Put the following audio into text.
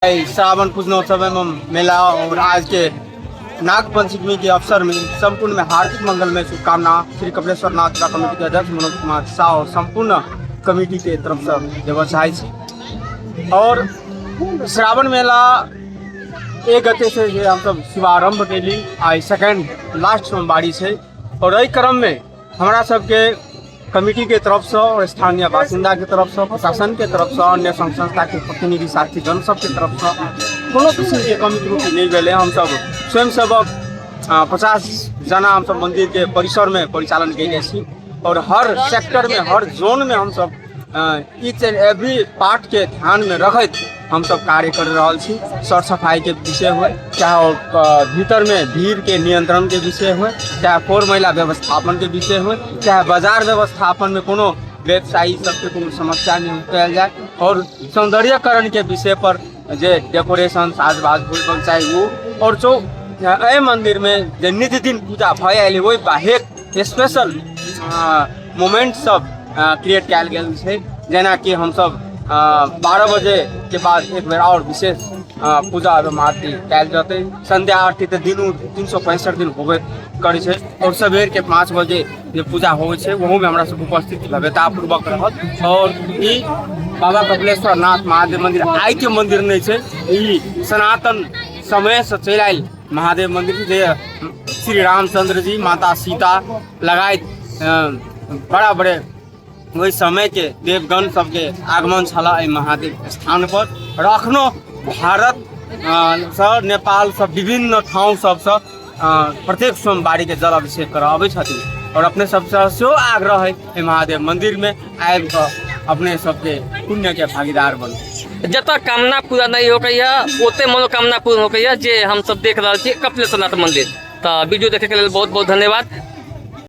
श्रावण पूजनोत्सव एवं मेला और आज के नाग पंचमी के अवसर में संपूर्ण में हार्दिक मंगल में शुभकामना श्री कपिलेश्वर नाथ का कमेटी के अध्यक्ष मनोज कुमार साह और संपूर्ण कमेटी के तरफ से देवा चाहै छी। और श्रावण मेला एक गते से जे हमसब शुभारंभ कैली, आइ सेकेंड लास्ट सोमवारी छै और एहि क्रम में हमरा सबके कमिटी के तरफसँ और स्थानीय बासिन्दा के तरफसँ, प्रशासन के तरफसँ, अन्य संघ संस्था के प्रतिनिधि साथीगण सबके तरफसँ कोनो किसिमके कमी त्रुटि नहि भेलै। हमसब स्वयंसेवक 50 जना हमसब मंदिर के परिसर में परिचालन कयने छी और हर सेक्टर में, हर जोन में हमसब ईच एंड एवरी पार्ट के ध्यान में रखैत हमसब कार्य कर रहल छी। सर सफाई के विषय हुए, चाहे भीतर में भीड़ के नियंत्रण के विषय हुए, चाहे कोर महिला व्यवस्थापन के विषय हुए, चाहे बाजार व्यवस्थापन में कोनो व्यवसायी सबके कोनो समस्या नहीं कयल जाए और सौंदर्यकरण के विषय पर जे डेकोरेशन साज बाज होय चाही वो, और जो एहि मंदिर में जे नित्य दिन पूजा भऽ आयल ओहि बाहेक स्पेशल मोमेंट सब क्रिएट कयल गेल छै। जेनाकि हमसब 12 बजे के बाद एक बेर आओर विशेष पूजा एवं आरती कयल जेतै। संध्या आरती तऽ दिनू 365 दिन होबे करै छै और सवेर के 5 बजे जे पूजा होइ छै ओहूमे हमरा सबके उपस्थिति भव्यतापूर्वक रहत। और ई बाबा कपिलेश्वर नाथ महादेव मंदिर आइ के मंदिर नहि छै, ई सनातन समय से चलि आयल महादेव मंदिर जे श्री रामचंद्र जी, माता सीता लगाइत बड़ा बड़े ओहि समयके देवगण सबके आगमन छल एहि महादेव स्थान पर। और अखनो भारत सँ, नेपाल सँ, विभिन्न ठाउँ सबसँ प्रत्येक सोमवारीके जल अभिषेक करऽ अबै छथिन और अपने सबसँ सेहो आग्रह है एहि महादेव मंदिरमे आबि कऽ अपने सबके पुण्यके भागीदार बनू। जतऽ कामना पूरा नहि होइए ओते मनोकामना पूर्ण होइए, जे हमसब देख रहल छी कपिलेश्वरनाथ मंदिर। तऽ वीडियो देखैके लेल बहुत बहुत धन्यवाद।